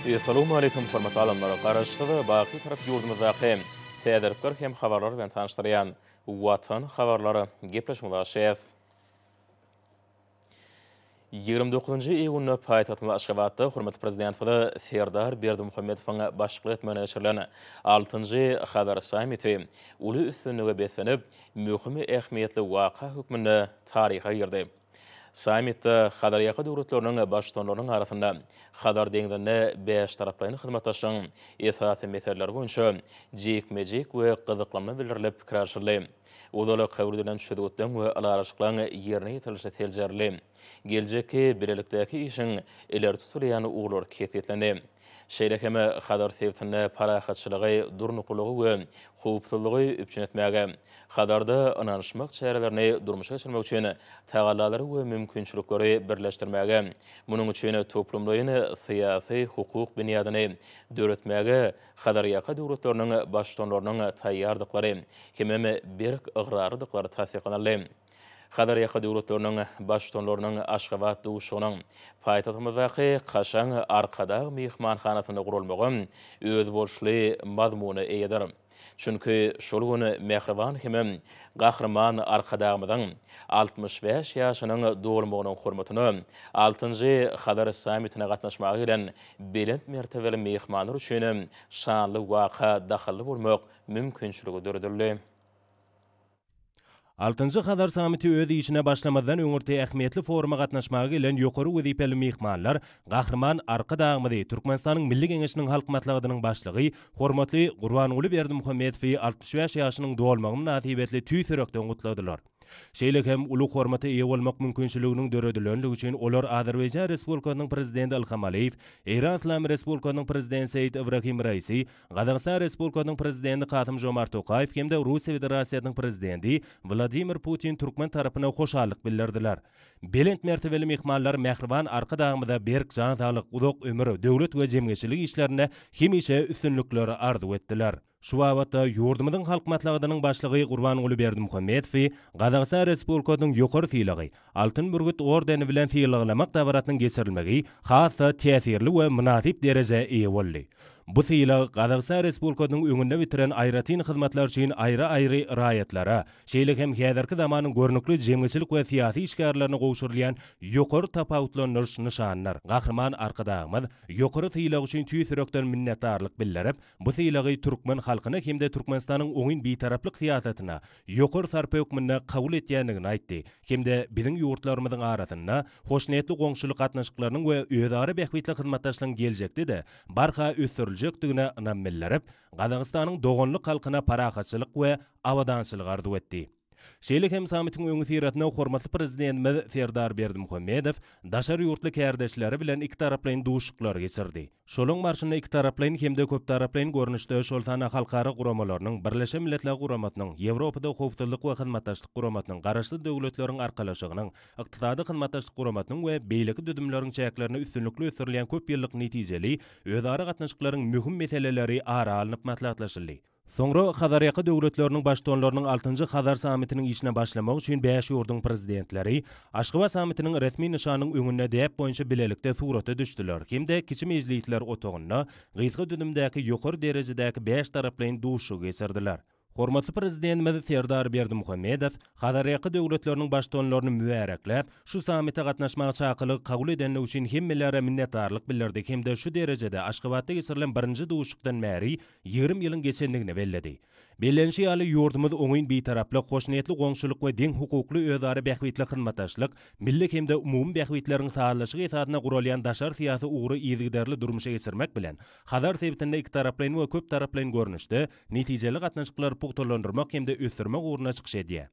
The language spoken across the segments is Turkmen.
Essalawmaleýkum hormatly adamlar! Garaşsyz, baky Bitarap ýurdumyzdaky täzelikler hem habarlar bilen tanyşdyrýan Watan habarlar gepleşigimize başlaýas. 29-njy iýunda paýtagtymyz Aşgabatda hormatly Prezidentimiz Serdar Berdimuhamedowyň başlyk etmeginde geçirilen altynjy Hazar sammiti uly üstünlige beslenip, möhüm ähmiýetli waka hökmünde taryha girdi. Sammitde Hazarýaka döwletleriniň Baştutanlarynyň arasynda Hazar deňzinde bäştaraplaýyn hyzmatdaşlygyň esasy meseleleri boýunça jikme-jik we gyzyklanma bildirilip pikir alşyldy. Ozal kabul edilen çözgütleň we ylalaşyklaryň ýerine ýetirilişi seljerildi. Geljekki bilelikdäki işiň ileri tutulýan ugurlary kesgitlendi. Şeýle hem Hazar sebitinde parahatçylygy, durnuklylygy we howpsuzlygy üpjün etmäge, Hazarda ynanyşmak çärelerini durmuşa geçirmek üçin tagallalary we mümkinçilikleri birleşdirmäge, munuň üçin toplumlaýyn syýasy-hukuk binýadyny döretmäge Hazarýaka döwletleriniň Baştutanlarynyň taýýardyklary hemem berk ygrarlydyklary tassyklanyldy. Hazarýaka döwletleriniň Baştutanlarynyň Aşgabat duşuşygynyň paýtagtymyzdaky kaşaň Arkadag myhmanhanasynda guralmagy özboluşly mazmuna eýedir. Çünki şol gün mähriban hemem Gahryman Arkadagymyzyň 65 ýaşynyň dolmagynyň hormatyna altynjy Hazar sammitine gatnaşmaga gelen belent mertebeli myhmanlar üçin şanly waka dahylly bolmak mümkinçiligi döredildi. Altynjy Hazar sammiti öz işine başlamazdan öňürti ähmiýetli foruma gatnaşmaga gelen ýokary wezipeli myhmanlar Gahryman Arkadagymyzy, Türkmenistanyň Milli Geňeşiniň Halk Maslahatynyň Başlygy, hormatly Gurbanguly Berdimuhamedowy 65 ýaşynyň dolmagy mynasybetli tüýs ýürekden gutladylar. Şeýle hem uly hormata eýe bolmak mümkinçiliginiň döredilendigi üçin olar Azerbaýjan Respublikasynyň Prezidenti Ilham Aliýew, Eýran Yslam Respublikasynyň Prezidenti Seýid Ibrahim Raisi, Gazagystan Respublikasynyň Prezidenti Kasym-Žomart Tokaýew hem-de Russiýa Federasiýasynyň Prezidenti Wladimir Putin türkmen tarapyna hoşallyk bildirdiler. Belent mertebeli myhmanlar mähriban Arkadagymyza berk jan saglyk, uzak ömür, döwlet we jemgyýetçilik işlerinde hemişe üstünlikler arzuw etdiler. Şu babatda ýurdumyzyň Halk Maslahatynyň Başlygy Gurbanguly Berdimuhamedowy Gazagystan Respublikasynyň ýokary sylagy, Altyn Bürgüt ordeni bilen sylaglamak dabarasynyň geçirilmegi has-da täsirli we mynasyp derejä eýe boldy. Bu sylag Gazagystan Respublikasynyň öňünde bitiren aýratyn hyzmatlary üçin aýry-aýry raýatlara, şeýle hem häzirki zamanyň görnükli jemgyýetçilik we syýasy işgärlerine gowşurylýan ýokary tapawutlandyryş nyşanydyr. Gahryman Arkadagymyz ýokary sylag üçin tüýs ýürekden minnetdarlyk bildirip, bu sylagy türkmen halkyna hem-de Türkmenistanyň oňyn Bitaraplyk syýasatyna ýokary sarpa hökmünde kabul etýändigini aýtdy hem-de biziň ýurtlarymyzyň arasynda hoşniýetli goňşulyk gatnaşyklarynyň we özara bähbitli hyzmatdaşlygyň geljekde-de barha ösdüriljekdigine ynam bildirip, Gazagystanyň doganlyk halkyna parahatçylyk we abadançylyk arzuw etdi. Şeýle hem sammitiň öňüsyrasynda hormatly Prezidentimiz Serdar Berdimuhamedow daşary ýurtly kärdeşleri bilen ikitaraplaýyn duşuşyklary geçirdi. Şolaň barşynda ikitaraplaýyn hem-de köptaraplaýyn görnüşde, şol sanda halkara guramalarynyň, Birleşen Milletler Guramasynyň, Ýewropada Howpsuzlyk we Hyzmatdaşlyk Guramasynyň, Garaşsyz Döwletleriň Arkalaşygynyň, Ykdysady Hyzmatdaşlyk Guramasynyň we beýleki düzümleriň çäklerinde üstünlikli ösdürilýän köp ýyllyk netijeli özara gatnaşyklaryň möhüm meseleleri ara alnyp maslahatlaşyldy. Soňra Hazarýaka döwletleriniň Baştutanlarynyň altynjy Hazar sammitiniň işine başlamak üçin bäş ýurduň Prezidentleri Aşgabat sammitiniň resmi nyşanynyň öňünde däp boýunça bilelikde surata düşdüler hem-de kiçi mejlisler otagynda gysga düzümdäki ýokary derejedäki bäştaraplaýyn duşuşygy geçirdiler. Hormatly Prezidentimiz Serdar Berdimuhamedow Hazarýaka döwletleriniň Baştutanlaryny mübärekläp, şu sammite gatnaşmaga çakylygy kabul edendigi üçin hemmelere minnetdarlyk bildirdi hem-de şu derejede Aşgabatda geçirilen birinji duşuşykdan bäri 20 ýylyň geçendigini belledi. Bellenişi ýaly, ýurdumyz oňyn Bitaraplyk, hoşniýetli goňşulyk we deňhukukly özara bähbitli hyzmatdaşlyk, milli hem-de umumy bähbitleriň sazlaşygy esasynda guralýan daşary syýasy ugry yzygiderli durmuşa geçirmek bilen, Hazar sebitinde ikitaraplaýyn we köptaraplaýyn görnüşde netijeli gatnaşyklary pugtalandyrmak hem-de ösdürmek ugrunda çykyş edýär.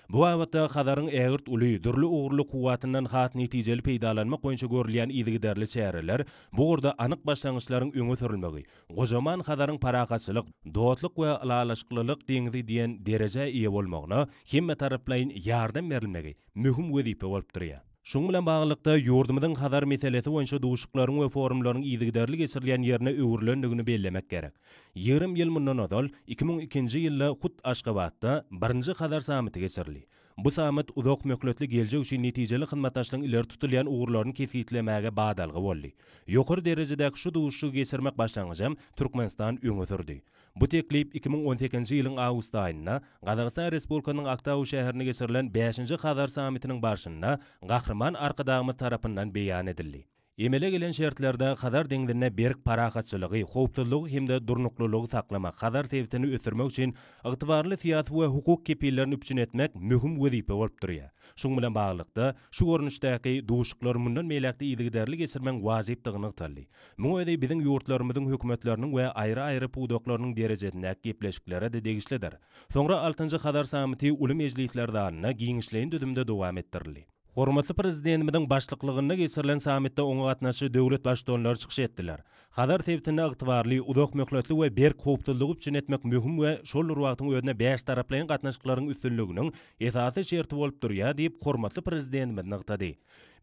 Bu babatda Hazaryň ägirt uly, dürli ugurly kuwwatyndan has netijeli peýdalanmak boýunça görülýän yzygiderli çäreler, bu ugurda anyk başlangyçlaryň öňe sürülmegi, gojaman Hazaryň parahatçylyk, dostluk we ylalaşyklylyk deňzi diýen derejä eýe bolmagyna hemmetaraplaýyn ýardam berilmegi möhüm wezipe bolup durýar. Şunuň bilen baglylykda, ýurdumyzyň Hazar meselesi boýunça duşuşyklaryň we forumlaryň yzygiderli geçirilýän ýerine öwrülendigini bellemek gerek. 20 ýyl mundan ozal, 2002-nji ýylda hut Aşgabatda birinji Hazar sammiti geçirildi. Bu sammit uzak möhletli geljek üçin netijeli hyzmatdaşlygyň ileri tutulýan ugurlaryny kesgitlemäge badalga boldy. Ýokary derejedäki şu duşuşygy geçirmek başlangyjam Türkmenistan öňe sürdi. Bu teklip 2018-nji ýylyň awgust aýynda Gazagystan Respublikasynyň Aktau şäherinde geçirilen bäşinji Hazar sammitiniň barşynda Gahryman Arkadagymyz tarapyndan beýan edildi. Emele gelen şertlerde Hazar deňzinde berk parahatçylygy, howpsuzlygy hem-de durnuklylygy saklamak, Hazar sebitini ösdürmek üçin ygtybarly syýasy we hukuk kepillerini üpjün etmek möhüm wezipe bolup durýar. Şunuň bilen baglylykda, şu görnüşdäki duşuşyklary mundan beýläk-de yzygiderli geçirmegiň wajypdygy nygtaldy. Muňa özi biziň ýurtlarymyzyň hökümetleriniň we aýry-aýry pudaklarynyň derejesindäki gepleşiklere-de degişlidir. Soňra altynjy Hazar sammiti uly mejlisler zalynda giňişleýin düzümde dowam etdirildi. Hormatly Prezidentimiziň başlyklygynda geçirilen sammitde oňa gatnaşyjy döwlet Baştutanlary çykyş etdiler. Hazar sebitinde ygtybarly, uzak möhletli we berk howpsuzlygy üpjün etmek möhüm we şol bir wagtyň özünde bäştaraplaýyn gatnaşyklaryň üstünliginiň esasy şerti bolup durýar diýip, hormatly Prezidentimiz nygtady.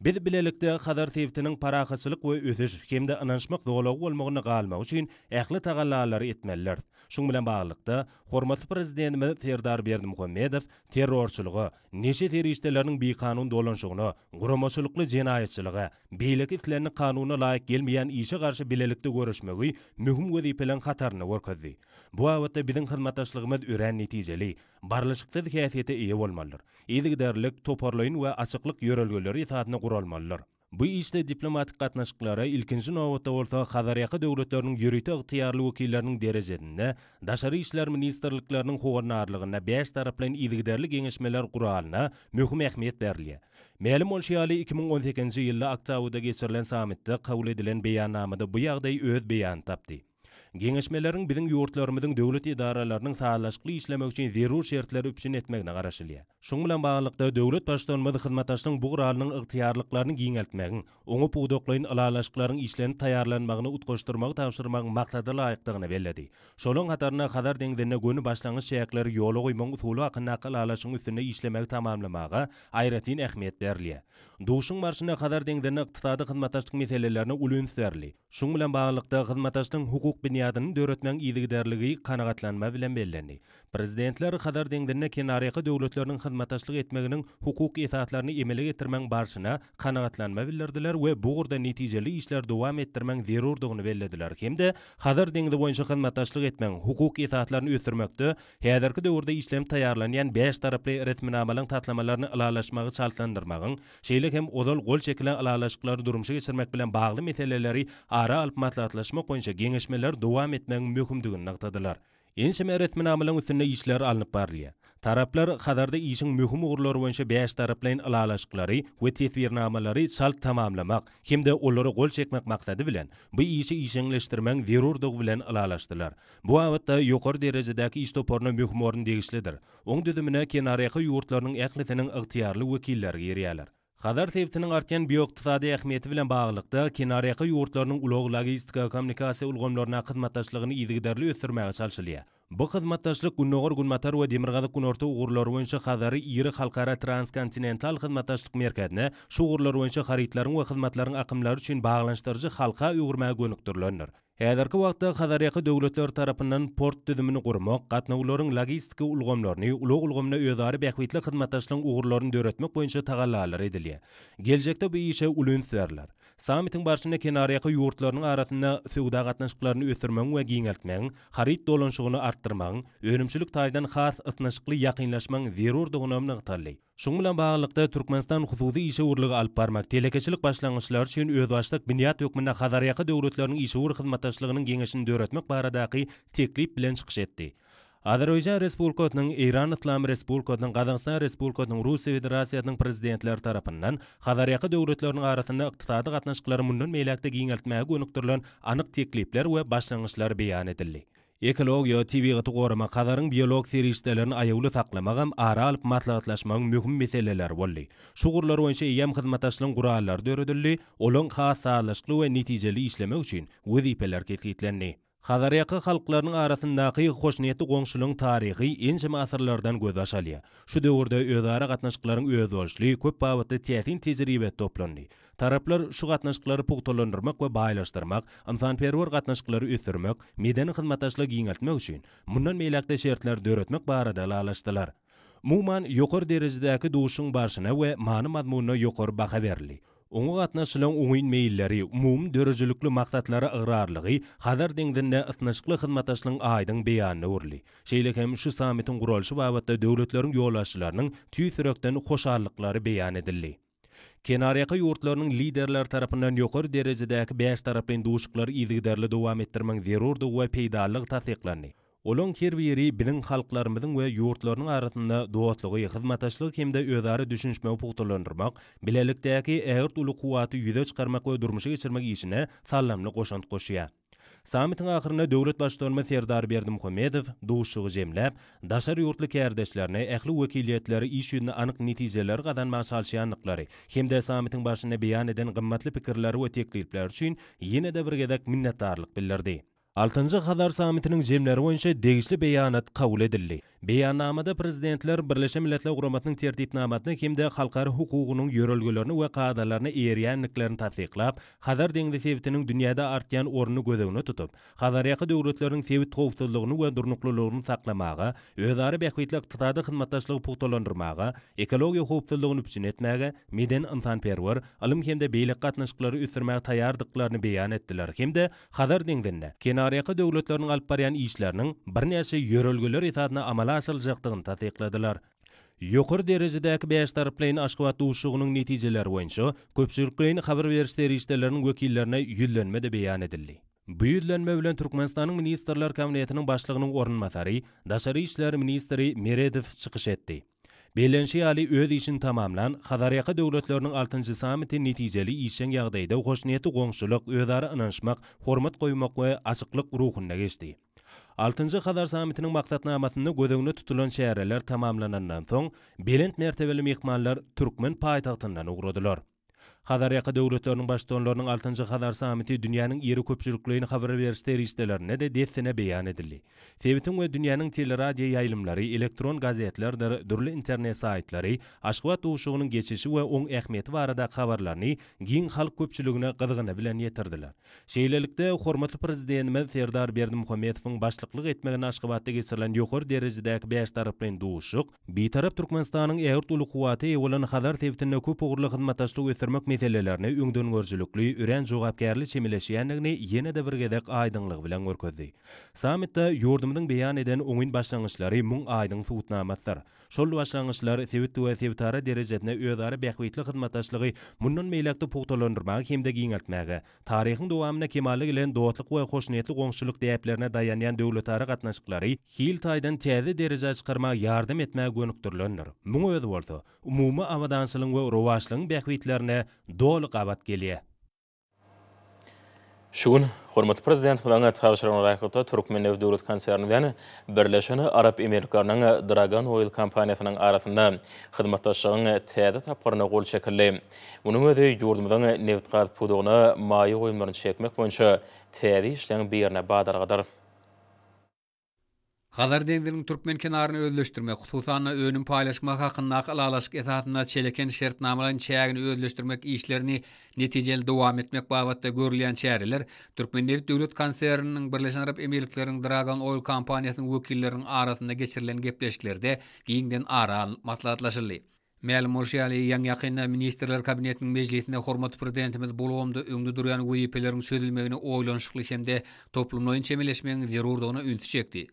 Biz bilelikde Hazar sebitiniň parahatçylyk we ösüş hem-de ynanyşmak zolagy bolmagynda galmagy üçin ähli tagallalary etmelidiris. Şunuň bilen baglylykda, hormatly Prezidentimiz Serdar Berdimuhamedow terrorçylyga, neşe serişdeleriniň bikanun dolanyşygyna, guramaçylykly jenaýatçylyga, beýleki islendik kanuna laýyk gelmeýän işe garşy bilelikde göreşmegi möhüm wezipeleriň hatarynda görkezdi. Bu babatda biziň hyzmatdaşlygymyz örän netijeli, barlyşyksyz häsiýete eýe bolmalydyr. Yzygiderlilik, toparlaýyn we açyklyk ýörelgeleri esasynda guralmalydyr. Bu işde diplomatik gatnaşyklara, ilkinji nobatda bolsa Hazarýaka döwletleriniň ýörite ygtyýarly wekilleriniň derejesinde Daşary işler ministrlikleriniň howandarlygynda bäştaraplaýyn yzygiderli geňeşmeler guralyna möhüm ähmiýet berilýär. Mälim bolşy ýaly, 2018-nji ýylda Aktauda geçirilen sammitde kabul edilen Beýannamada bu ýagdaý öz beýanyny tapdy. Geňeşmeleriň biziň ýurtlarymyzyň döwlet edaralarynyň sazlaşykly işlemegi üçin zerur şertleri üpjün etmegine garaşylýar. Şunuň bilen baglylykda, döwlet Baştutanymyz hyzmatdaşlygyň bu guralynyň ygtyýarlyklaryny giňeltmegiň, oňa pudaklaýyn ylalaşyklaryň işlenip taýýarlanmagyny utgaşdyrmagy tabşyrmagyň maksada laýykdygyny belledi. Şolaryň hatarynda Hazar deňzinde göni başlangyç çäkleri ýola goýmagyň usuly hakyndaky ylalaşygyň üstünde işlemegi tamamlamaga aýratyn ähmiýet berilýär. Duşuşygyň barşynda Hazar deňzinde ykdysady hyzmatdaşlyk meselelerine uly üns berildi. Şunuň bilen baglylykda, hyzmatdaşlygyň hukuk binýadyny döretmegiň yzygiderligi kanagatlanma bilen bellendi. Prezidentler Hazar deňzinde kenarýaka döwletleriniň hyzmatdaşlyk etmeginiň hukuk esaslaryny emele getirmegiň barşyna kanagatlanma bildirdiler we bu ugurda netijeli işleri dowam etdirmegiň zerurdygyny bellediler hem-de Hazar deňzi boýunça hyzmatdaşlyk etmegiň hukuk esaslaryny ösdürmekde häzirki döwürde işlenip taýýarlanýan bäştaraply resminamalaryň taslamalaryny ylalaşmagy çaltlandyrmagyň şeýle hem ozal gol çekilen ylalaşyklary durmuşa geçirmek bilen bagly meseleleri ara alyp maslahatlaşmak boýunça geňeşmeleri dowam etmegiň möhümdigini nygtadylar. Ençeme resminamalaryň üstünde işler alnyp barylýar. Taraplar Hazarda işiň möhüm ugurlary boýunça bäştaraplaýyn ylalaşyklary we teswirnamalary çalt tamamlamak hem-de olara gol çekmek maksady bilen, bu işi işjeňleşdirmegiň zerurdygy bilen ylalaşdylar. Bu babatda ýokary derejedäki iş toparyna möhüm orun degişlidir. Oň düzümine kenarýaka ýurtlarynyň ählisiniň ygtyýarly wekilleri girýärler. Hazar sebitiniň artýan bioykdysady ähmiýeti bilen baglylykda, kenarýaka ýurtlarynyň ulag-logistika, kommunikasiýa ulgamlaryndaky hyzmatdaşlygyny yzygiderli ösdürmäge çalşylýar. Bu hyzmatdaşlyk Gündogar-Günbatar we Demirgazyk-Günorta ugurlary boýunça Hazary iri halkara transkontinental hyzmatdaşlyk merkezine, şu ugurlar boýunça harytlaryň we hyzmatlaryň akymlary üçin baglanyşdyryjy halka öwürmäge gönükdirilendir. Häzirki wagtda Hazarýaka döwletleri tarapyndan port düzümini gurmak, gatnawlaryň logistika ulgamlaryny, ulag ulgamynda özara bähbitli hyzmatdaşlygyň ugurlaryny döretmek boýunça tagallalar edilýär. Geljekde bu işe uly üns berler. Sammitiň barşynda kenarýaka ýurtlarynyň arasynda söwda gatnaşyklaryny ösdürmegiň we giňeltmegiň, haryt dolanyşygyny artdyrmagyň, önümçilik taýdan has ysnyşykly ýakynlaşmagyň zerurdygynam nygtaldy. Şunuň bilen baglylykda, Türkmenistan hususy işewürligi alyp barmak, telekeçilik başlangyçlary üçin özbaşdak binýat hökmünde Hazarýaka döwletleriniň işewür hyzmatdaşlygynyň geňeşini döretmek baradaky teklip bilen çykyş etdi. Azerbaýjan Respublikasynyň, Eýran Yslam Respublikasynyň, Gazagystan Respublikasynyň, Russiýa Federasiýasynyň Prezidentleri tarapyndan Hazarýaka döwletleriniň arasynda ykdysady gatnaşyklary mundan beýläk-de giňeltmäge gönükdirilen anyk teklipler we başlangyçlar beýan edildi. Ekologiýa, tebigaty goramak, Hazaryň biologik serişdelerini aýawly saklamagam ara alyp maslahatlaşmagyň möhüm meseleleri boldy. Şu ugurlar boýunça eýýäm hyzmatdaşlygyň gurallary döredildi, olaryň has sazlaşykly we netijeli işlemegi üçin wezipeler kesgitlendi. Hazarýaka halklarynyň arasyndaky hoşniýetli goňşulygyň taryhy ençeme asyrlardan gözbaş alýar. Şu döwürde özara gatnaşyklaryň özboluşly, köp babatda täsin tejribesi toplandy. Taraplar şu gatnaşyklary pugtalandyrmak we baýlaşdyrmak, ynsanperwer gatnaşyklary ösdürmek, medeni hyzmatdaşlygy giňeltmek üçin mundan beýläk-de şertleri döretmek barada ylalaşdylar. Umuman, ýokary derejedäki duşuşygyň barşyna we many-mazmunyna ýokary baha berildi. Oňa gatnaşyjylaryň oňyn meýilleri, umumy döredijilikli maksatlara ygrarlygy Hazar deňzinde ysnyşykly hyzmatdaşlygyň aýdyň beýanyna öwrüldi. Şeýle hem şu sammitiň guralyşy babatda döwletleriň ýolbaşçylarynyň tüýs ýürekden hoşallyklary beýan edildi. Kenarýaka ýurtlarynyň Liderleri tarapyndan ýokary derejedäki bäştaraplaýyn duşuşyklary yzygiderli dowam etdirmegiň zerurdygy we peýdalydygy tassyklandy. Olaň her biri biziň halklarymyzyň we ýurtlarynyň arasynda dostlugy, hyzmatdaşlygy hem-de özara düşünişmegi pugtalandyrmak, bilelikdäki ägirt uly kuwwaty ýüze çykarmak we durmuşa geçirmek işine saldamly goşant goşýar. Sammitiň ahyrynda döwlet Baştutanymyz Serdar Berdimuhamedow duşuşygy jemläp, daşary ýurtly kärdeşlerine, ähli wekiliýetleri iş ýüzünde anyk netijeleri gazanmaga çalyşýandyklary hem-de sammitiň barşynda beýan eden gymmatly pikirleri we teklipleri üçin ýene-de bir gezek minnetdarlyk bildirdi. Altynjy Hazar sammitiniň jemleri boýunça degişli beýanat kabul edildi. Beýannamada Prezidentler Birleşen Milletler Guramasynyň Tertipnamasyna hem-de halkara hukugynyň ýörelgelerine we kadalaryna eýerýändiklerini tassyklap, Hazar deňzi sebitiniň dünýäde artýan ornuny göz öňünde tutup, Hazarýaka döwletleriniň sebit howpsuzlygyny we durnuklylygyny saklamaga, özara bähbitli ykdysady hyzmatdaşlygy pugtalandyrmaga, ekologiýa howpsuzlygyny üpjün etmäge, medeni-ynsanperwer, ylym hem-de beýleki gatnaşyklary ösdürmäge taýýardyklaryny beýan etdiler hem-de Hazar deňzinde kenarýaka döwletleriniň alyp barýan işleriniň birnäçe ýörelgeler esasynda amala aşyryljakdygyny tassykladylar. Ýokary derejedäki bäştaraplaýyn Aşgabat duşuşygynyň netijeleri boýunça köpçülikleýin habar beriş serişdeleriniň wekillerine ýüzlenme-de beýan edildi. Bu ýüzlenme bilen Türkmenistanyň Ministrler Kabinetiniň Başlygynyň orunbasary, daşary işler ministri Meredow çykyş etdi. Bellenişi ýaly, öz işini tamamlan Hazarýaka döwletleriniň altynjy sammiti netijeli işjeň ýagdaýda hoşniýetli goňşulyk, özara ynanyşmak, hormat goýmak we açyklyk ruhunda geçdi. Altynjy Hazar sammitiniň maksatnamasynda göz öňünde tutulan çäreler tamamlanandan soň, belent mertebeli myhmanlar türkmen paýtagtyndan ugradylar. Hazarýaka döwletleriniň Baştutanlarynyň altynjy Hazar sammiti dünýäniň iri köpçülikleýin habar beriş serişdelerinde-de dessine beýan edildi. Sebitiň we dünýäniň teleradioýaýlymlary, elektron gazetlerdir dürli internet saýtlary Aşgabat duşuşygynyň geçişi we oň ähmiýeti baradaky habarlaryny giň halk köpçüligine gyzgyny bilen ýetirdiler. Şeýlelikde, hormatly Prezidentimiz Serdar Berdimuhamedowyň başlyklyk etmeginde Aşgabatda geçirilen ýokary derejedäki bäştaraplaýyn duşuşyk Bitarap Türkmenistanyň ägirt uly kuwwata eýe bolan Hazar sebitinde köp ugurly hyzmatdaşlygy ösdürmek meselelerine öňdengörüjilikli, örän jogapkärli çemeleşýändigini ýene-de bir gezek aýdyňlygy bilen görkezdi. Sammitde ýurdumyzyň beýan eden oňyn başlangyçlary muň aýdyň subutnamasydyr. Şol başlangyçlar sebit we sebitara derejesinde özara bähbitli hyzmatdaşlygy mundan beýläk-de pugtalandyrmaga hem-de giňeltmäge, Taryhyň dowamynda kemala gelen dostluk we hoşniýetli goňşuçylyk däplerine daýanýan döwletara gatnaşyklary hil taýdan täze derejä çykarmaga ýardam etmäge gönükdirilendir. Muň özi bolsa, umumy abadançylygyň we rowaçlygyň bähbitlerine doly gabat gelýär. Şu gün hormatly Prezidentimiziň tabşyrygyna laýyklykda Türkmennebit döwlet konserni bilen Birleşen Arap Emirlikleriniň Dragon Oil kompaniýasynyň arasynda hyzmatdaşlygyň täze tapgyryna gol çekildi. Munuň özi ýurdumyzyň nebitgaz pudagyna maýa goýumlaryny çekmek boýunça täze işleň birine badalgadyr. Hazar deňziniň türkmen kenaryny özleşdirmek, hususan-da, önüm paýlaşmak hakyndaky ylalaşyk esasynda Çeleken şertnamalaýyn çägini özleşdirmek işlerini netijeli dowam etmek babatda görülýän çäreler Türkmennebit döwlet konserniniň Birleşen Arap Emirlikleriniň Dragon Oil kompaniýasynyň wekilleriniň arasynda geçirilen gepleşiklerde giňden ara alnyp maslahatlaşyldy. Mälim bolşy ýaly, ýaňy-ýakynda Ministrler Kabinetiniň mejlisinde hormatly Prezidentimiz bu ulgamda öňde durýan wezipeleriň çözülmegine oýlanyşykly hem-de toplumlaýyn çemeleşmegiň zerurdygyna ünsi çekdi.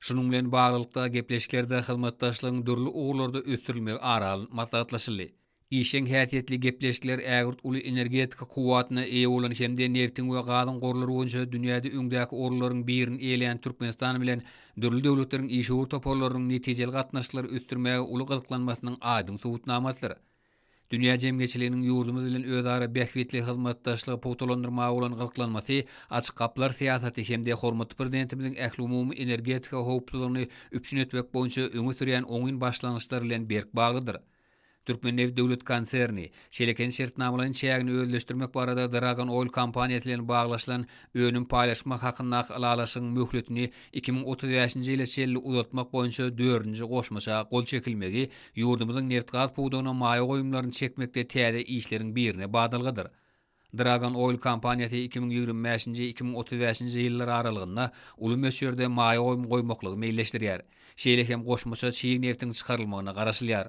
Şunuň bilen baglylykda, gepleşiklerde hyzmatdaşlygyň dürli ugurlarda ösdürilmegi ara alnyp maslahatlaşyldy. Işjeň häsiýetli gepleşikler ägirt uly energetika kuwwatyna eýe bolan hem-de nebtiň we gazyň gorlary boýunça dünýäde öňdäki orunlaryň birini eýeleýän Türkmenistan bilen dürli döwletleriň işewür toparlarynyň netijeli gatnaşyklary ösdürmäge uly gyzyklanmasynyň aýdyň subutnamasydyr. Dünýä jemgyýetçiliginiň ýurdumyz bilen özara bähbitli hyzmatdaşlygy pugtalandyrmaga bolan gyzyklanmasy Açyk gapylar syýasaty hem-de hormatly Prezidentimiziň ählumumy energetika howpsuzlygyny üpjün etmek boýunça öňe sürýän oňyn başlangyçlary bilen berk baglydyr. Türkmennebit döwlet konserni, Çeleken şertnamalaýyn çägini özleşdirmek barada Dragon Oil kompaniýasy bilen baglaşylan önüm paýlaşmak hakyndaky ylalaşygyň möhletini 2035-nji ýyla çenli uzaltmak boýunça dördünji goşmaça gol çekilmegi ýurdumyzyň nebitgaz pudagyna maýa goýumlaryny çekmekde täze işleriň birine badalgadyr. Dragon Oil kompaniýasy 2025-nji, 2035-nji ýyllar aralygynda uly möçberde maýa goýum goýmaklygy meýilleşdirýär. Şeýle hem goşmaça çig nebtiň çykarylmagyna garaşylýar.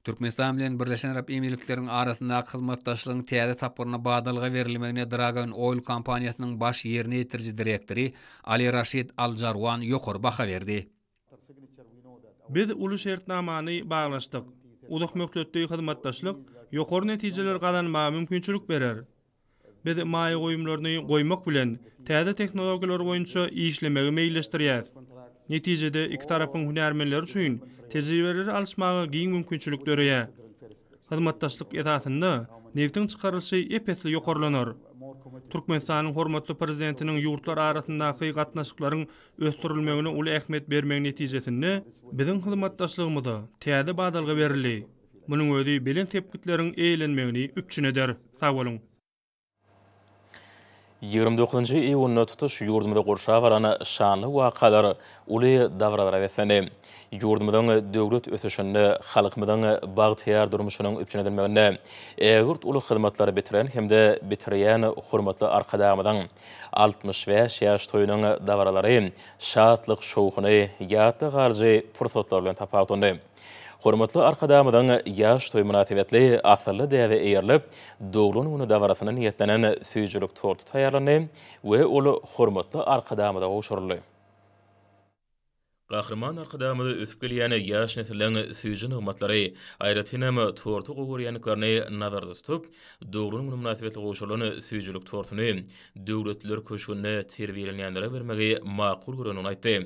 Türkmenistan bilen Birleşen Arap Emirlikleriň arasyndaky hyzmatdaşlygyň täze tapgyryna badalga berilmegine Dragon Oil kompaniýasynyň baş ýerine ýetiriji direktory Ali Raşid Al Jarwan ýokary baha berdi. Biz uly şertnamany baglaşdyk. Uzak möhletli hyzmatdaşlyk ýokary netijeleri gazanmaga mümkinçilik berer. Biz maýa goýumlaryny goýmak bilen, täze tehnologiýalar boýunça işlemegi meýilleşdirýäris. Netijede, iki tarapyň hünärmenleri üçin tejribeleri alyşmaga giň mümkinçilik döreýär. Hyzmatdaşlyk esasynda nebitiň çykarylyşy ep-esli ýokarlanar. Türkmenistanyň hormatly Prezidentiniň ýurtlar arasyndaky gatnaşyklaryň ösdürilmegine uly ähmiýet bermegi netijesinde biziň hyzmatdaşlygymyza täze badalga berildi. Munuň özi belent sepgitleriň eýelenmegini üpjün eder. Sag boluň! 29-njy iýunda tutuş ýurdumyzy gurşap alan şanly wakalar uly dabaralara beslendi. Ýurdumyzyň döwlet ösüşinde, halkymyzyň bagtyýar durmuşynyň üpjün edilmeginde ägirt uly hyzmatlary bitiren hem-de bitirýän hormatly Arkadagymyzyň 65 ýaş toýunyň dabaralary şatlyk-şowhuny, ýatda galyjy pursatlar bilen tapawutlandy. Hormatly Arkadagymyzyň ýaş toýy mynasybetli asylly däbe eýerilip, doglan güni dabarasyna niýetlenen süýjülik torty taýýarlandy we ol hormatly Arkadagymyza gowşuryldy. Gahryman Arkadagymyz ösüp gelýän ýaş nesliň süýji nygmatlary, aýratynam, torty gowy görýändiklerini nazarda tutup, doglan güni mynasybetli gowşurylan süýjülik tortuny Döwletliler köşgünde terbiýelenýänlere bermegi makul görendigini aýtdy.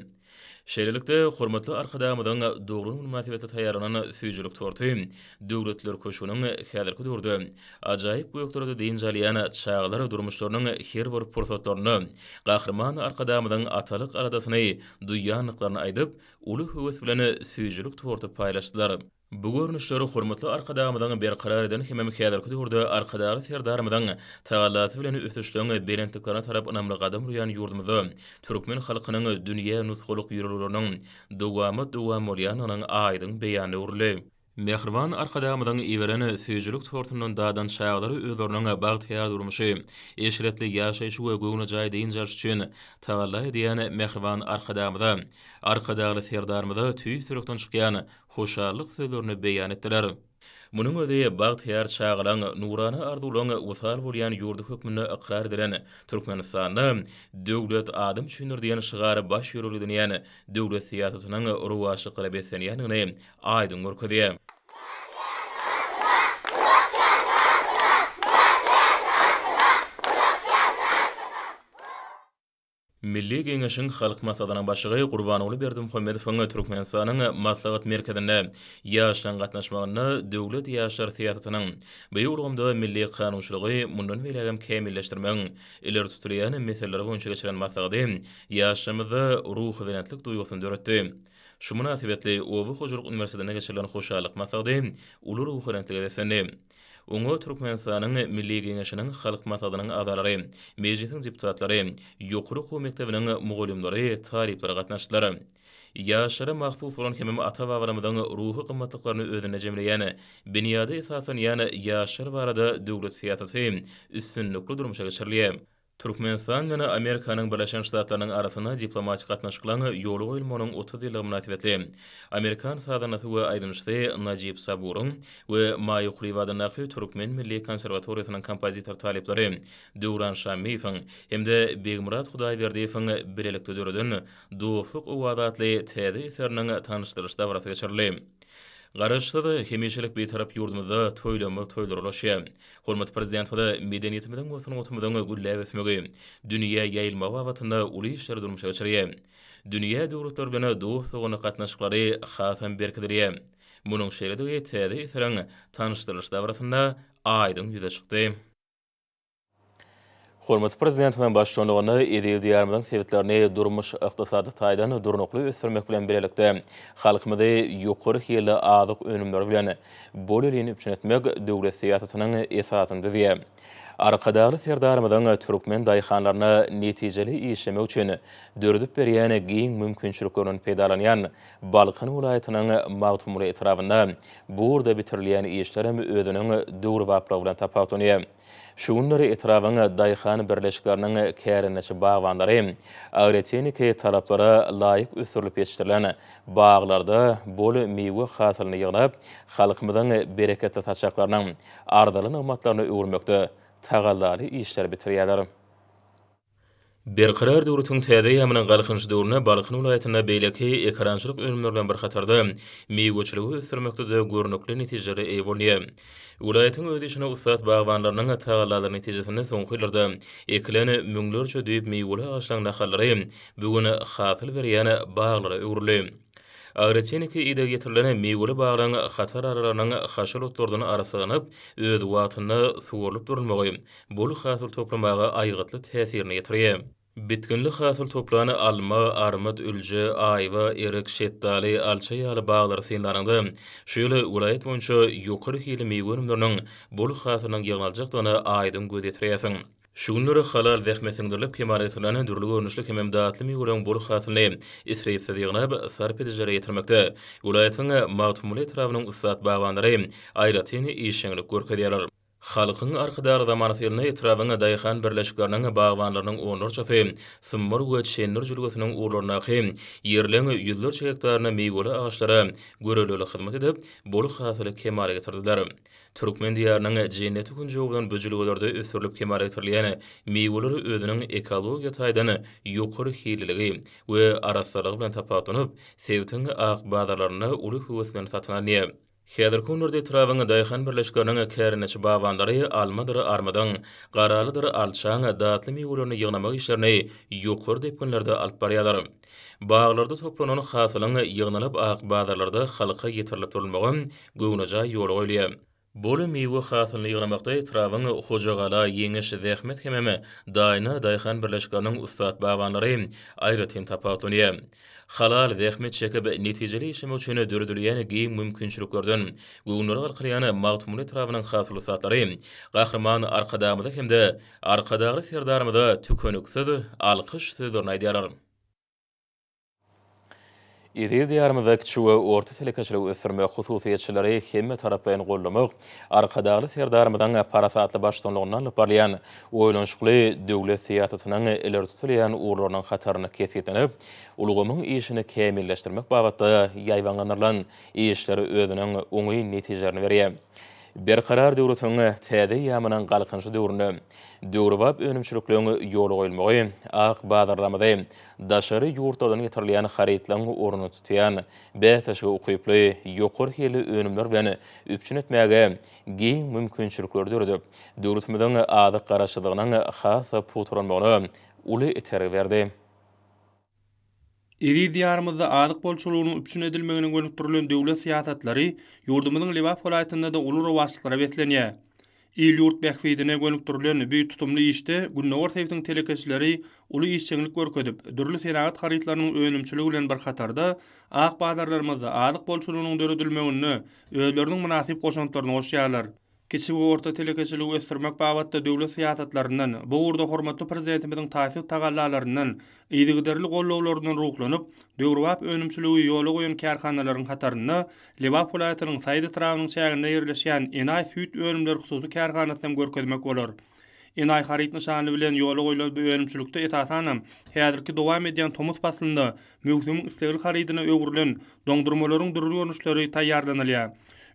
Şeýlelikde, hormatly Arkadagymyzyň doglan güni mynasybetli taýýarlanan süýjülik torty Döwletliler köşgüniň häzirki döwürde ajaýyp gökderede dynç alýan çagalar durmuşlarynyň her bir pursatlarynda Gahryman Arkadagymyzyň atalyk aladasyny duýýandyklaryny aýdyp, uly höwes bilen süýjülik torty paýlaşdylar. Bu görnüşler hormatly Arkadagymyzyň berkarar eden hemem häzirki döwürde Arkadagly Serdarymyzyň tagallasy bilen ösüşleň belentliklerine tarap ynamly gadam urýan ýurdumyzda türkmen halkynyň dünýä nusgalyk ýörelgeleriniň dowamat-dowam bolýandygynyň aýdyň beýanyna öwrüldi. Mähriban Arkadagymyzyň iberen süýjülik tortundan dadan çagalar özleriniň bagtyýar durmuşy, eşretli ýaşaýşy we göwnejaý dynç alşy üçin tagalla edýän mähriban Arkadagymyza, Arkadagly Serdarymyza tüýs ýürekden çykýan hoşallyk sözlerini beýan etdiler. Munuň özi bagtyýar çagalaň, nurana arzuwlaň wysal bolýan ýurdy hökmünde ykrar edilen Türkmenistanda Döwlet adam üçindir diýen şygary baş ýörelge edinýän döwlet syýasatynyň rowaçlyklara beslenýändigini aýdyň görkezýär. Milli Geňeşiň Halk Maslahatynyň Başlygy Gurbanguly Berdimuhamedowyň Türkmenistanyň Maslahat merkezinde ýaşlaryň gatnaşmagynda döwlet ýaşlar syýasatynyň, bu ulgamda milli kanunçylygy mundan beýlägem kämilleşdirmegiň ileri tutulýan meseleleri boýunça geçiren maslahaty ýaşlarymyzda ruhubelentlik duýgusyny döretdi. Şu mynasybetli Oba hojalyk uniwersitetinde geçirilen hoşallyk maslahaty uly ruhubelentlige beslendi. Oňa Türkmenistanyň Milli Geňeşiniň Halk Maslahatynyň agzalary, Mejlisiň deputatlary, ýokary okuw mekdebiniň mugallymlary, talyplary gatnaşdylar. Ýaşlara mahsus bolan hemem ata-babalarymyzyň ruhy gymmatlyklaryny özünde jemleýän, binýada esaslanýan ýaşlar barada döwlet syýasaty üstünlikli durmuşa geçirilýär. Türkmenistan bilen Amerikanyň Birleşen Ştatlarynyň arasynda diplomatik gatnaşyklaryň ýola goýulmagynyň 30 ýyllygy mynasybetli amerikan sazandasy we aýdymçysy Najib Saburyň we Maýa Kulyýewa adyndaky Türkmen milli konserwatoriýasynyň kompozitor talyplary Döwran Şammyýewiň hem-de Begmyrat Hudaýberdiýewiň bilelikde döreden Dostluk owazy atly täze eseriniň tanyşdyryş dabarasy geçirildi. Garaşsyz, hemişelik Bitarap ýurdumyzda toýlamyz toýlara ulaşýar. Hormatly Prezidentimiz medeniýetimiziň we sungatymyzyň gülläp ösmegi, dünýä ýaýylmagy babatynda uly işleri durmuşa geçirýär. Dünýä döwletleri bilen dost-doganlyk gatnaşyklary hasam berkidilýär. Munuň şeýledigi täze eseriň tanyşdyrylyş dabarasynda aýdyň ýüze çykdy. Hormatly Prezidentimiziň baştutanlygynda eziz Diýarymyzyň sebitlerini durmuş-ykdysady taýdan durnukly ösdürmek bilen birlikde, halkymyzy ýokary hilli azyk önümleri bilen bolelin üpjün etmek döwlet syýasatynyň esasyny düzýär. Arkadagly Serdarymyzyň türkmen daýhanlaryna netijeli işlemek üçin döredip berýän giň mümkinçiliklerinden peýdalanýan Balkan welaýatynyň Magtymguly etrabynda bu ugurda bitirilýän işler hem özüniň döwrebaplygy bilen tapawutlanýar. Şu günler etrabyň daýhan birleşikleriniň kärendeçi bagbanlary agrotehniki talaplara laýyk ösdürilip ýetişdirilen baglarda bol miwe hasylyny ýygnap, halkymyzyň bereketli saçaklarynyň arzyly nygmatlaryna öwürmekde tagallaly işleri bitirýärler. Berkarar döwletiň täze eýýamynyň Galkynyş döwründe Balkan welaýatynda beýleki ekerançylyk önümleri bilen bir hatarda, miweçiligi ösdürmekde-de görnükli netijelere eýe bolunýar. Welaýatyň öz işine ussat bagbanlarynyň tagallalary netijesinde soňky ýyllarda ekilen müňlerçe düýp miweli agaçlaryň nahallary bu gün hasyl berýän baglara öwrüldi. Agrotehniki ideg ýetirilen miweli baglaryň hatar aralarynyň haşal otlardan arassalanyp, öz wagtynda suwarylyp durulmagy bol hasyl toplamaga aýgytly täsirini ýetirýär. Bitginli hasyl toplan alma, armyt, ülje, aýwa, erik, şetdaly, alça ýaly baglary synlanyňda, şu ýyl welaýat boýunça ýokary hilli miwe önümleriniň bol hasylynyň ýygnaljakdygyna aýdyň göz ýetirýärsiň. Şu günler halal zähmet siňdirilip kemala getirilen dürli görnüşli hemem datly miweleriň bol hasylyny isripsiz ýygnap, sarp edijilere ýetirmekde welaýatyň Magtymguly etrabynyň ussat bagbanlary aýratyn işjeňlik görkezýärler. Halkyň Arkadagly zamanasy ýylynda etrabyň daýhan birleşikleriniň bagbanlarynyň onlarçasy Sumbar we Çendir jülgesiniň ugurlaryndaky ýerleň ýüzlerçe gektarynda miweli agaçlara görelde hyzmat edip, bol hasyly kemala getirdiler. Türkmen Diýarynyň jenneti künjegi bolan bu jülgelerde ösdürilip kemala getirilýän miweler özüniň ekologiýa taýdan ýokary hilliligi we arassalygy bilen tapawutlanyp, sebitiň ak bazarlarynda uly höwes bilen satyn alynýar. Häzirki günlerde etrabyň daýhan birleşikleriniň kärendeçi bagbanlary almadyr armydyň, garalydyr alçaň datly miwelerini ýygnamak işlerini ýokary depginlerde alyp barýarlar. Baglarda toplanan hasylyň ýygnalyp ak bazarlarda halka ýetirilip durulmagy göwnejaý ýola goýulýar. Bol miwe hasylyny ýygnamakda etrabyň Hojagala, Ýeňiş, Zähmet hemem Daýna daýhan birleşikleriniň ussat bagbanlary aýratyn tapawutlanýar. Halal zähmet çekip, netijeli işlemek üçin döredilýän giň mümkinçiliklerden göwünleri galkynýan Magtymguly etrabynyň hasyl ussatlary Gahryman Arkadagymyza hem-de Arkadagly Serdarymyza tükeniksiz alkyş sözlerini aýdýarlar. Eziz Diýarymyzda kiçi we orta telekeçiligi ösdürmek, hususyýetçileri hemmetaraplaýyn goldamak Arkadagly Serdarymyzyň parasatly baştutanlygynda alnyp barylýan oýlanyşykly döwlet syýasatynyň ileri tutulýan ugurlarynyň hatarynda kesgitlenip, ulgamyň işini kämilleşdirmek babatda ýaýbaňlandyrylan işler özüniň oňyn netijelerini berýär. Berkarar döwletiň täze eýýamynyň Galkynyşy döwründe döwrebap önümçilikleriň ýola goýulmagy ak bazarlarymyzy daşary ýurtlardan getirilýän harytlaryň ornuny tutýan bäsleşige ukyply ýokary hilli önümler bilen üpjün etmäge giň mümkinçilikleri döredip, döwletimiziň azyk garaşsyzlygynyň has-da pugtalanmagyna uly itergi berdi. Eziz Diýarymyzda azyk bolçulygynyň üpjün edilmegine gönükdirilen döwlet syýasatlary ýurdumyzyň Lebap welaýatynda-da uly rowaçlyklara beslenýär. Il-ýurt bähbidine gönükdirilen bu tutumly işde gündogar sebitiň telekeçileri uly işjeňlik görkezip, dürli senagat harytlarynyň önümçiligi bilen bir hatarda, ak bazarlarymyzda azyk bolçulygynyň döredilmeginde özleriniň mynasyp goşantlaryny goşýarlar. Kiçi we orta telekeçiligi ösdürmek babatda döwlet syýasatlaryndan, bu ugurda hormatly Prezidentimiziň taýsyz tagallalaryndan, yzygiderli gollawlaryndan ruhlanyp, döwrebap önümçiligi ýola goýan kärhanalaryň hatarynda Lebap welaýatynyň Saýat etrabynyň çäginde ýerleşýän Enaý süýt önümleri hususy kärhanasyny hem görkezmek bolar. Enaý haryt nyşany bilen ýola goýlan bu önümçilikde esasanam, häzirki dowam edýän tomus paslynda möwsümiň islegli harydyna öwrülen doňdurmalaryň dürli görnüşleri taýýarlanylýar.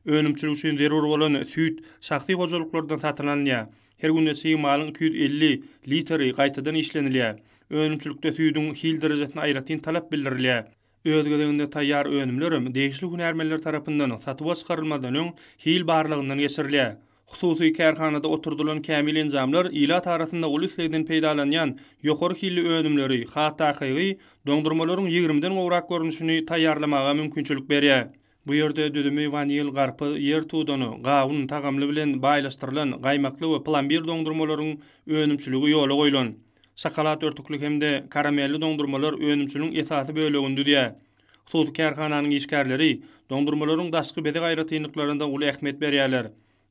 Önümçilik üçin zerur bolan süýt şahsy hojalyklardan satyn alynýar. Her günde çig malyň 250 litri gaýtadan işlenilýär. Önümçilikde süýdüň hil derejesine aýratyn talap bildirilýär. Öz gezeginde taýýar önümlerem degişli hünärmenler tarapyndan satuwa çykarylmazdan öň hil barlagyndan geçirilýär. Hususy kärhanada oturdylan kämil enjamlar ilat arasynda uly islegden peýdalanýan ýokary hilli önümleri, has takygy, doňdurmalaryň ýigrimiden gowrak görnüşini taýýarlamaga mümkinçilik berýär. Bu ýerde düzümi wanil, garpyz, ýer tudana, gawun tagamly bilen baýlaşdyrylan gaýmakly we plambir doňdurmalaryň önümçiligi ýola goýlan. Şokolad örtükli hem-de karamelli doňdurmalar önümçiligiň esasy bölegini düzýär. Hususy kärhananyň işgärleri doňdurmalaryň daşky bezeg aýratynlyklaryna-da uly ähmiýet berýärler.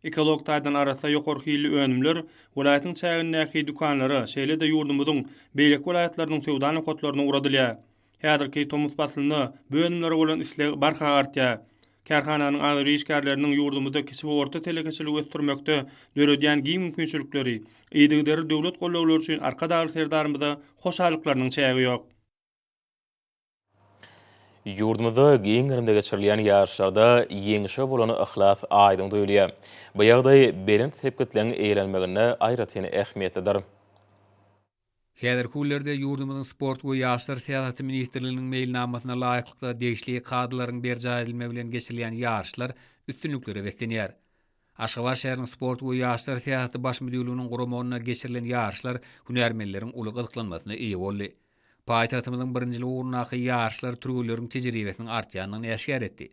Ekologik taýdan arassa ýokary hilli önümler welaýatyň çägindäki dükanlara, şeýle-de ýurdumyzyň beýleki welaýatlarynyň söwda nokatlaryna ugradylýar. Häzirki tomus paslynda bu önümlere bolan isleg barha artýar. Kärhananyň agzybir işgärleriniň ýurdumyzda kiçi we orta telekeçiligi ösdürmekde döredýän giň mümkinçilikleri, yzygiderli döwlet gollawlary üçin Arkadagly Serdarymyza hoşallyklarynyň çägi ýok. Ýurdumyzda giň gerimde geçirilýän ýaryşlarda ýeňşe bolan yhlas aýdyň duýulýar. Bu ýagdaý belent sepgitleň eýelenmeginde aýratyn ähmiýetlidir. Häzirki günlerde ýurdumyzyň Sport we ýaşlar syýasaty ministrliginiň meýilnamasyna laýyklykda degişli kadalaryň berjaý edilmegi bilen geçirilýän ýaryşlar üstünliklere beslenýär. Aşgabat şäheriniň Sport we ýaşlar syýasaty baş müdirliginiň guramagynda geçirilen ýaryşlar hünärmenleriň uly gyzyklanmasyna eýe boldy. Paýtagtymyzyň birinjilik ugrundaky ýaryşlar türgenleriň tejribesiniň artýandygyny äşgär etdi.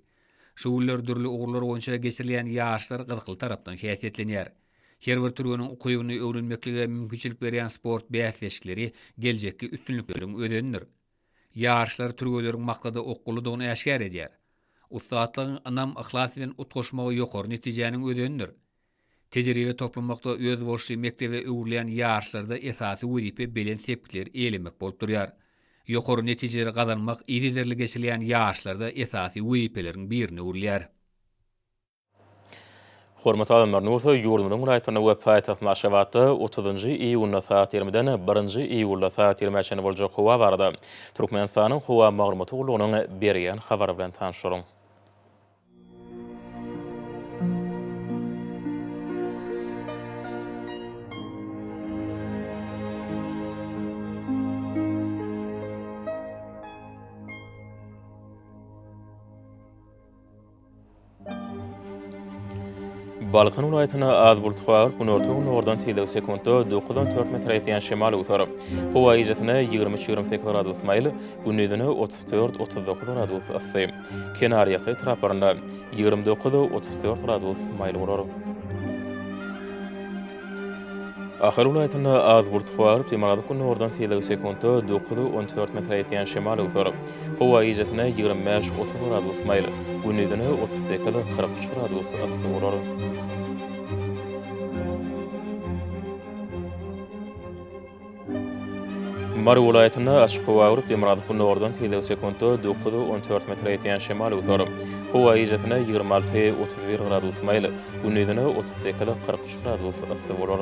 Şu günler dürli ugurlar boýunça geçirilýän ýaryşlar gyzykly tarapdan häsiýetlenýär. Her bir türgeniň ukybyny öwrenmeklige mümkinçilik berýän sport bäsleşikleri geljekki üstünlikleriň özenidir. Ýaryşlar türgenleriň maksada okgunlydygyny äşgär edýär. Ussatlygyň ynam, yhlas bilen utgaşmagy ýokary netijäniň özenidir. Tejribe toplamakda özboluşly mekdebe öwrülýän ýaryşlarda esasy wezipe belent sepgitleri eýelemek bolup durýar. Ýokary netijeleri gazanmak yzygiderli geçirilýän ýaryşlarda esasy wezipeleriň birine öwrülýär. Hormatly adamlar, indi bolsa ýurdumyzyň welaýatlarynda we paýtagtymyz Aşgabatda otuzynjy iýunda sagat ýigrimiden birinji iýulda sagat ýigrimä çenli boljak howa barada Türkmenistanyň Howa maglumaty gullugynyň berýän habary bilen tanyşalyň. Balkan welaýatynda az bulut galyp, günorta-gündogardan tizligi sekuntda dokuzdan dört metre ýetýän şemal öwser. Howa gijesine 23-28 gradus maýyl, gündizine 34-39 gradus yssy. Kenarýaka etraplarynda 29-34 gradus maýyl bolar. Ahal welaýatynda az bulut garyp, demirgazyk-gündogardan tizligi sekuntda 9-14 metre ýetýän şemal öwser. Howa gijesine 25-30 gradus maýyl, gündizine 38-43 gradus yssy bolar. Mary welaýatynda açyk howa urup, demirgazyk-gündogardan tizligi sekuntda 9-14 metre ýetýän şemal öwser. Howa gijesine 26-31 gradus maýyl, gündizine 38-43 gradus yssy bolar.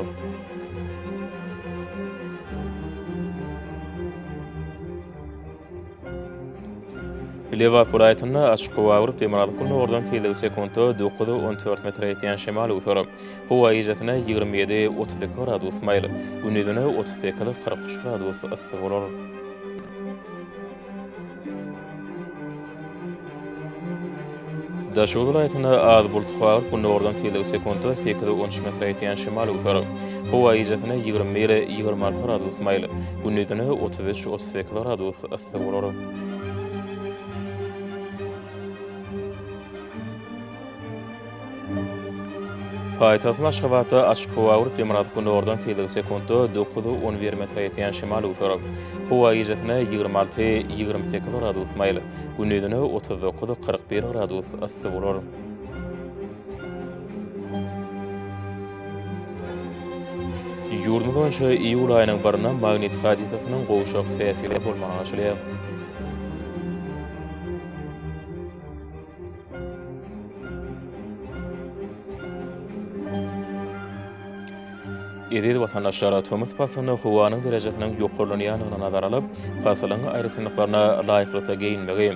Lebap welaýatynda açyk howa urup, demirgazyk-gündogardan tizligi sekuntda 9-14 metre ýetýän şemal öwser. Howa gijesine 27-32 gradus maýyl, gündizine 38-43 gradus yssy bolar. Daşoguz welaýatynda az bulut galyp, gündogardan tizligi sekuntda sekiz-on üç metre ýetýän şemal öwser. Howa gijesine 21-26 gradus maýyl, gündizine 33-38 gradus yssy bolar. Paýtagtymyz Aşgabatda açyk howa bolup, demirgazyk-gündogardan tizligi sekuntda 9-11 metre ýetýän şemal öwser. Howa gijesine 26-28 gradus maýyl, gündizine 39-41 gradus yssy bolar. Ýurdumyz boýunça iýul aýynyň birinde magnit hadysasynyň gowşak täsiri bolmagyna garaşylýar. Eziz watandaşlar, tomus paslynda howanyň derejesiniň ýokarlanýandygyny nazara alyp, pasylyň aýratynlyklaryna laýyklykda geýinmegi,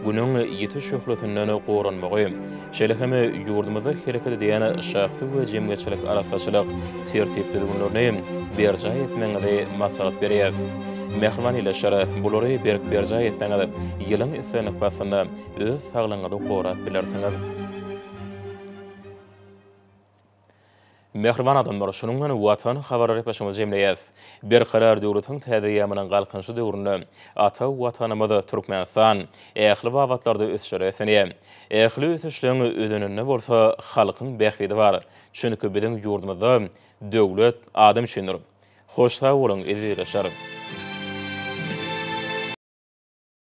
Günüň ýiti şöhlesinden goranmagy, şeýle hem ýurdumyzda hereket edýän şahsy we jemgyýetçilik arassaçylyk tertip-düzgünlerini berjaý etmegiňizi maslahat berýäris. Mähriban ildeşler, bulary berk berjaý etseňiz, ýylyň islendik paslynda öz saglygyňyzy gorap bilersiňiz. Mähriban adamlar, şunuň bilen Watan habarlar gepleşigimizi jemleýäris. Berkarar döwletiň täze eýýamynyň Galkynyşy döwründe ata Watanymyz Türkmenistan ähli babatlarda ösüşlere beslenýär. Ähli ösüşleň özeninde bolsa halkyň bähbidi bar. Çünki biziň ýurdumyzda döwlet adam üçindir. Hoş sag boluň, eziz ildeşler!